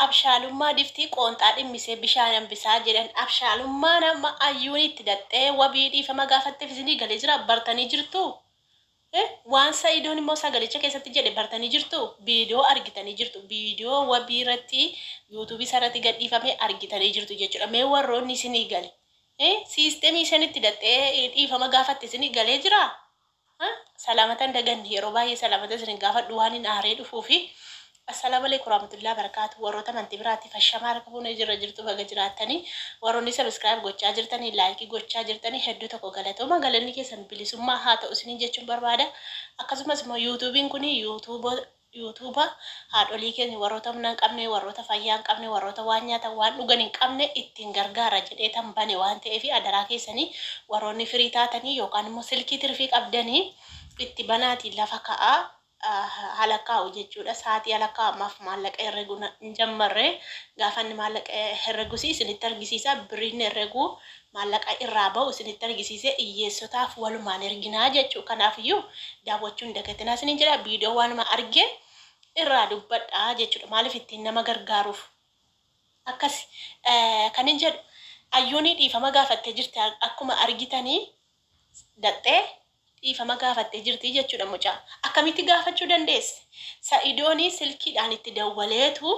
Abshaalummaa diftii qoonxaa dhimmisee bishaan hambisaa jedhan abshaalummaan amma ayyuun itti daxxee wabii dhiifama gaafatteef isinii galee jira bartanii jirtuu? Waan sa'idoon immoo sagalicha keessatti jedhe bartanii jirtuu? Viidiyoo argitanii jirtu. Viidiyoo wabii irratti yuutuubii isaa irratti gadhiifame argitanii jirtu jechuudha. Mee warroonni isinii gale? Siistemii isheen itti daxxee dhiifama gaafatte isinii galee jiraa? Salaamata hin daganne yeroo baay'ee salaamata isin hin gaafadhu waan hin aaree dhufuufi. Assalaamu alaikum warahmatullahi wabarakatuh. Warroota amantii biraatiif ashamaa harka fuunee jirra jirtu baga jiraattanii. Warroonni subscribe gochaa jirtanii like gochaa jirtanii hedduu tokko galatooma galanni keessan bilisummaa haa ta'u isiniin jechuun barbaada. Akkasumas immoo yuutuubiin kun yuutuuba Yuutuuba haadholii keenya warroota humna hin qabne, warroota fayyaa hin qabne, warroota waan nyaatan waan dhugan hin qabne ittiin gargaara jedheetan bane waan ta'eef adaraa keessanii warroonni firii taatanii yookaan immoo silkii tirfii qabdanii itti banaatii lafa ka'aa halakkaa'u jechuudha. Sa'aatii halakkaa'u ammaaf maallaqa herregu hin jammarre gaafa inni maallaqa herregusi isinitti argisiisa birriin herregu maallaqa irraa ba'u isinitti argisiisee hiyyeessotaaf walumaan erginaa jechuu kanaafiyyuu daawwachuu hin dagatinaa isiniin jedha viidiyoo waanuma arge irraa dubbadha jechuudha maaliif ittiin nama gargaaruuf akkas kanin jedhu ayyuunii dhiifama gaafattee jirti akkuma argitanii daxxee dhiifama gaafattee jirti jechuudha mucaa akkamitti gaafachuu dandeesse sa'idoonii silkiidhaan itti dawwaleetu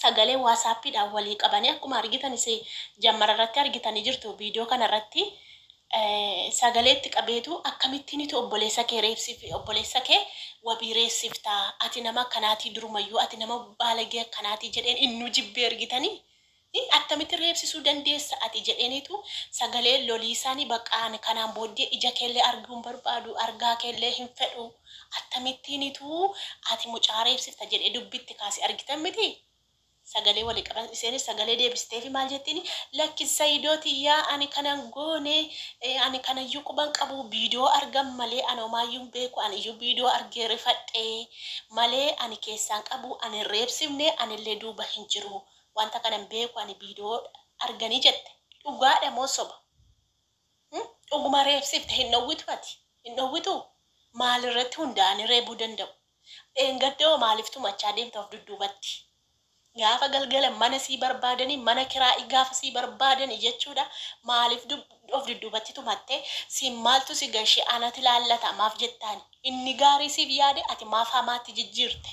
sagalee waasaappiidhaan walii qabanii akkuma argitan isi jammara irratti argitanii jirtu viidiyoo kana irratti sagalee itti qabeetu akkamittiinitu obboleessa kee reebsif obboleessa kee wabii reessifta ati nama akkanaatii durumayyuu ati nama baalagee akkanaatii jedheen innuu jibbee argitanii Attamitti reebsisuu dandeessa ati jedheeniitu sagalee loliisaanii baqqaa ani kanaan booddee ija keellee arguu hin barbaadu argaa keellee hin fedhu attamittiinitu ati mucaa reebsifta jedhee dubbi itti kaase argitan mitii sagalee walii qaban isheenis sagalee deebisteefi maal jettiini lakki sayidoo tiyyaa ani kanan goone ani kanayyuu quban qabu viidiyoo argan malee ani homaayyuu hin beeku ani iyyuu viidiyoo argee rifadhe malee ani keessaan qabu ani hin reebsifne anillee duuba hin jiru Wanta kana hin beeku ani video arganii jette dhugaadha moo soba hmm? Dhuguma reebsifte hin dhowwitu ati hin dhowwituu maalirratti hundaa'anii reebuu danda'u dheengadda hoo maaliif tumachaa deemta of dudduubatti gaafa galgala mana sii barbaadanii mana kiraa'ii gaafa sii barbaadanii jechuudha maaliif of dudduubatti tumatte siin maaltu si gashe anati laallata maaf jettaani inni gaarii siif yaade ati maaf hamaatti jijjiirte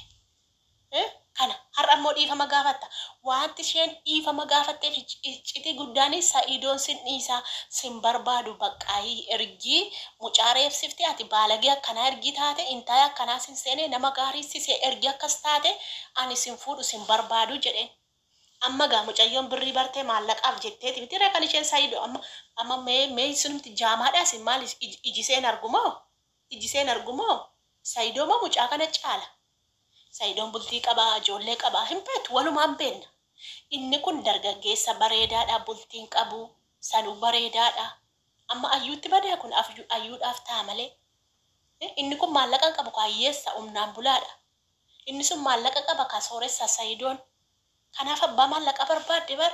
Kana har'a immoo dhiifama gaafatta. Wanti isheen dhiifama gaafatteef iccitii guddaan Sa'idoon sin dhiisa sin barbaadu baqqaayii ergii mucaa reebsifte ati baalagee akkanaa ergii taate intaay akkanaa sin seene nama gaarii si see ergii akkas taate ani sin fuudhu sin barbaadu jedheen. Amma gaa mucayyoon birrii bartee maallaqaaf jetteeti miti ree kan isheen Sa'ido amma amma mee mee isinumti jaamaadhaa isin maal iji seen argu moo iji seen argu moo Sa'idoo moo mucaa kana caala. Sa'idoon bultii qaba, ijoollee qaba, hin beektu, walumaan beenna. Inni kun dargaggeessa bareedaadha, bultii hin qabu, sanuu bareedaadha. Amma Ayyuutti badaa kun Ayyuudhaaf ta'a malee. Inni kun maallaqa hin qabu kaa hiyyeessa, humnaan bulaadha. Inni sun maallaqa qaba kaa sooressa Sa'idoon. Kanaaf abbaa maallaqaa barbaadde bar.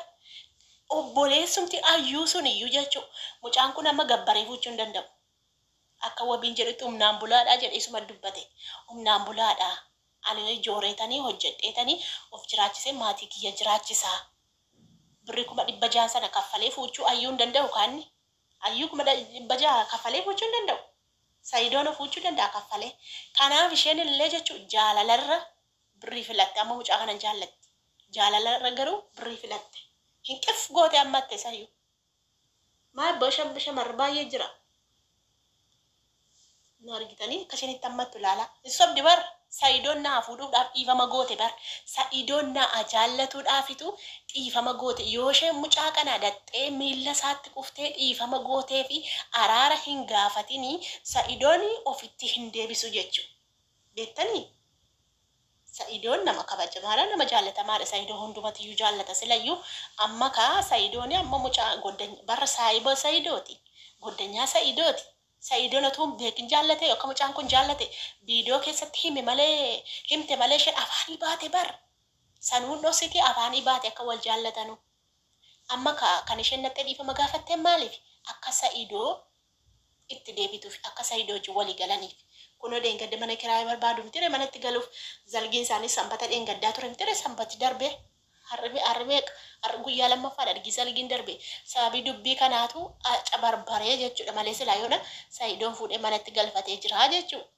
Obboleessumti Ayyuu sun iyyuu jechuu mucaan kun amma gabbaree fuuchuu hin danda'u. Akka wabiin jedhutti humnaan bulaadha jedhe isuma dubbate. Humnaan bulaadha. Ani jooreetanii hojjedheetanii of jiraachisee maatii kiyya jiraachisa. Birrii 600,000 sana kaffalee fuuchuu Ayyuu hin danda'u kaa inni. Ayyuu 600,000 kaffalee fuuchuu hin danda'u. Sayidoon hoo fuuchuu danda'a kaffalee. Kanaaf isheen illee jechuu jaalalarra birrii filatte. Amma mucaa kana hin jaallatti. Jaalalarra garuu birrii filatte. Hin qif goote ammatte isayyuu. Maa abbaa shamarri baay'ee jira. Nu argitanii akka isheen itti hammattu ilaalaa. Hin sobdi bar. Sa'idoon naa fuudhuudhaaf dhiifama goote bar. Sa'idoon naa jaallatuudhaafitu dhiifama goote. Yoo isheen mucaa kana daxxee miilla isaatti kuftee dhiifama gootee fi araara hin gaafatini Sa'idoon ofitti hin deebisu jechuudha. Beektanii? Sa'idoon nama kabajamaadha nama jaallatamaadha sa'idoo hundumatiyyuu jaallata silayyuu amma kaa sa'idooni amma mucaa goddanya barra saahiba sa'idooti goddanyaa sa'idooti sa'idoon otuu hin beekin jaallate akka mucaan kun jaallate viidiyoo keessatti hime malee himte malee isheen afaanii baate bar sanuun dhoksiti afaanii baate akka wal jaallatanu amma kaa kan isheen naxxee dhiifama gaafatteen maaliif akka sa'idoo itti deebituuf akka sa'idoo wajjin walii galaniif. Kunoo dheengadda mana kiraayii barbaadu mitire manatti galuuf zalgiin isaanii sanbata dheengaddaa ture mitire sanbati darbe har'i har'i meeqa har'i guyyaa lammaffaadha ergi zalgiin darbe sababii dubbii kanaatu cabarbaree jechuudha malee silaa yoona Sa'idoon fuudhee manatti galfatee jira jechuudha.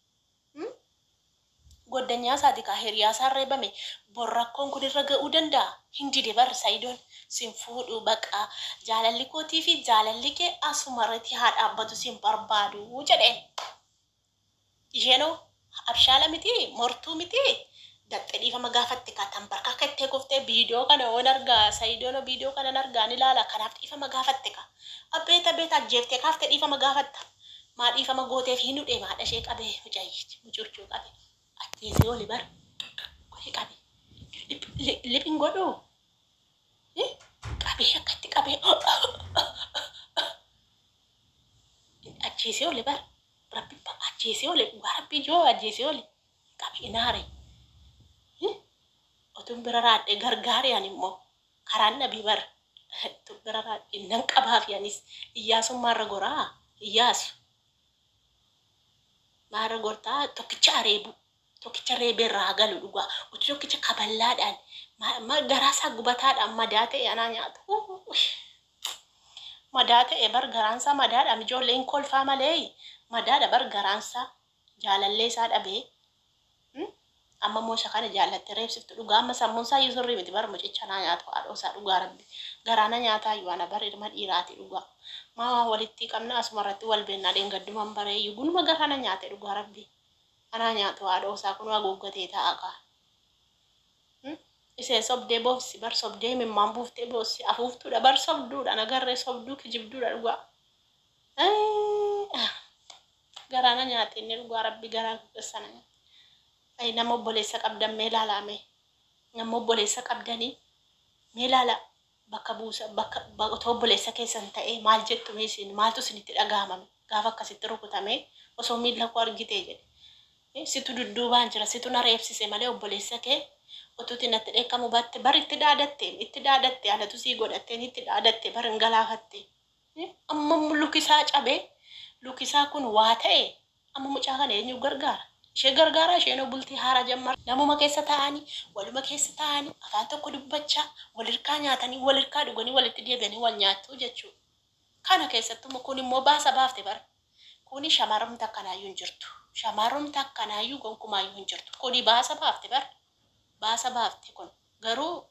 Goddanyaa isaati kaa hiriyaa isaan reebame bor rakkoon kun irra ga'uu danda'a hin dide bar Sa'idoon sin fuudhu baqa jaalalli kootii fi jaalalli kee asumarratti haa dhaabbatu sin barbaadu jedheen. Isheenoo abshaala miti mortuu miti daxxe dhiifama gaafatte kaa tanbarkaa kattee kuftee viidiyoo kana oon argaa Sa'idoon viidiyoo kana argaa ni ilaala kanaaf dhiifama gaafatte kaa abbeet abbeet ajjeeftee kaaftee dhiifama gaafatta maa dhiifama gooteef hin hudhee maadha ishee qabee mucayyichi mucurchuu qabe ajjeesee oli bar godhe qabe liphin godhuu qabee akkatti qabee ajjeesee oli bar rabbi ajjeesee oli dhugaa rabbi yoo ajjeesee oli qabe inaare otuun bira raadhe gargaare ani immoo karaan dhabii bar otuun bira raadhe nan qabaaf anis iyyaasuun maarra goraa iyyaasu maarra gortaa tokkicha areebu tokkicha reebee irraa galu dhugaa utuu tokkicha kaballaadhaan garaa isaa gubataadhaan madaa ta'e anaa nyaatu. Madaa ta'e bar garaansaa madaadhaan ijoolleen kolfaa malee madaadha bar garaansaa jaalallee isaa dhabee amma immoo isa kana jaallattee reebsiftu dhugaa amma sammuun isaa iyyuu sirrii miti bar mucicha naa nyaatu haadhoo isaa dhugaa rabbi garaana nyaataa iyyuu ana bar ilma dhiiraati dhugaa maa walitti qabna asuma irratti wal beennaa dheengaddumaan baree iyyuu gunuma garaana nyaate dhugaa rabbi anaa nyaatu haadhoo isaa kun haguuggatee taa'a kaa. Isheen sobdee boossi bar sobdee mimmaan buuftee boossi afuuftuudha bar sobduudha nagarree sobduu kijibduudha dhugaa. Garaana nyaate inni dhugaa rabbi garaa sana nyaate. Ay nama obboleessa qabdan mee ilaalaa mee nama obboleessa qabdanii mee ilaalaa bakka buusa bakka otoo obboleessa keessan ta'ee maal jettu mee isin maaltu isinitti dhaga'amame gaafa akkasitti rukutamee osoo miilla koo argitee jedhe. Situ dudduubaan jira situ na reebsise malee obboleessa kee utuuti natti dheekkamu baatte bar itti dhaadatte itti dhaadatte anatu sii godhatteen itti dhaadatte bar hin galaafatte. Amma lukisaa cabee lukisaa kun waa ta'e amma mucaa kana eenyu gargaara? Ishee gargaara isheen bultii haaraa jammar namuma keessa taa'anii waluma keessa taa'anii afaan tokko dubbachaa wal hirkaa nyaatanii wal hirkaa dhuganii walitti deebi'anii wal nyaattu jechuudha. Kana keessattuu kun immoo baasa baafte bara. Kuni shamarrumti akkanaayyuu hin jirtu. Shamarrumti akkanaayyuu gonkumaayyuu hin jirtu. Kuni baasa baafte bara. Baasa baafte kun garuu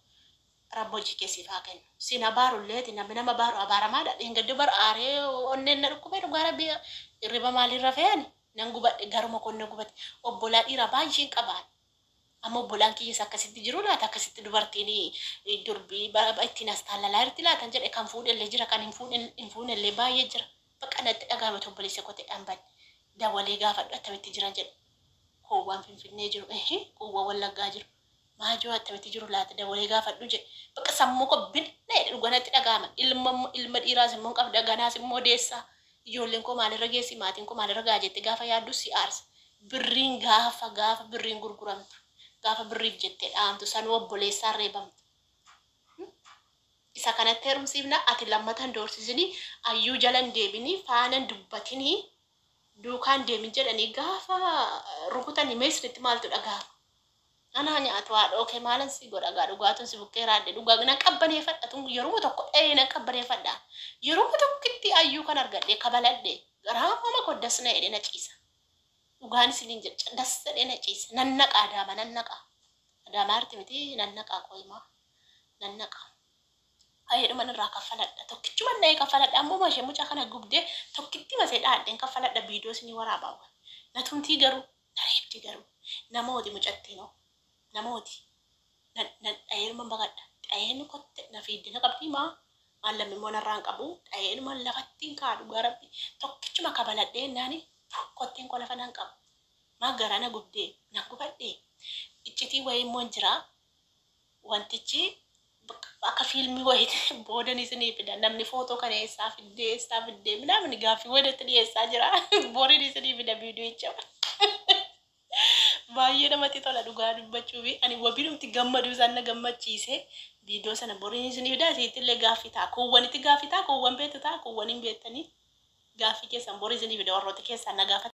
rabbi hojii kee siif haa kennu. Sin abaarulleeti namni nama abaaru abaaramaadha. Dheengaddi bar aaree onneen na dhukkubee dhugaa rabbi hirriba maaliirra fe'ani nan gubadhe garuma kun na gubate obbolaa dhiiraa baay'een qabaan. Amma obbolaan kiyyas akkasitti jiru laata akkasitti dubartiin durbii ittiin as taallalaa jirti laatan jedhe kan fuudhellee jira kan hin fuunellee baay'ee jira. Bakka natti dhagahame obboleessa koo ta'e dhaan dawalee gaafadhu attamitti jiran jedhe. Kuuwwan Finfinnee jiru kuuwwan Wallaggaa jiru. Maajoo attamitti jiru laata dawalee gaafadhu jedhe. Bakka sammuu koo binna jedhe dhugaa natti dhagahama. Ilma ilma dhiiraas immoo qabda ganaas immoo deessaa. Ijoolleen koo maalirra geessi maatiin koo maalirra gahaa jettee gaafa yaaddu si aarsa. Birriin gaafa gaafa birriin gurguramtu gaafa birriif jettee dhaamtu sanuu obboleessaan reebamtu. Isa kanatti heerumsiifna ati lammatan doorsisinii ayyuu jalan deebinii faanan dubbatinii duukaan deemin jedhanii gaafa rukutanii meesritti maaltu dhagahama. Anaa nyaatu haadha kee maalan si godha gaa dhugaatuun si bukkee raadde dhugaa nan qabbaneeffadha tun yeruma tokko dhahee nan qabbaneeffadha. Yeruma tokkitti ayyuu kan argadhe kabaladhe garaama koo das na jedhe na ciisa. Dhugaan isiniin jedha das jedhee na ciisa. Nan naqa adaama nan naqa. Adaamaa arti miti nan naqa qoymaa nan naqa. Ayeedhuma irraa kaffaladha. Tokkichuma na'ee kaffaladha. Ammoo ishee mucaa kana gubdee tokkitti masee dhaadheen kaffaladha viidiyoo isinii waraabaa. Natumtii garuu na reebdi garuu namooti mucattiinoo namooti nan dha'eeruma baqadha. Dha'een kotte na fiidde na qabdi maa maallamni immoo narraan qabu dha'eenuma lafatti hin kaadhu gara tokkichuma kabaladhee naani kotteen koo lafa nan qabu. Maa garaa na gubdee na gubadhee iccitii wayii immoo hin jiraa wantichi akka fiilmii wayiiti boodan isinii fida namni footoo kana eessaa fiddee eessaa fiddee namni gaaffii walitti dhiyeessaa jira boriin isinii fida viidiyocha. Baay'ee namatti tola dhugaa dubbachuu fi ani wabiidhumti gammaduu isaan na gammachiise viidiyoo sana boriin isinii fida asitti illee gaaffii ta'a kuuwwanitti gaaffii ta'a kuuwwan beektu ta'a kuuwwan hin beektanii gaaffii keessan borii isinii fida warroota keessaan na gaafatan.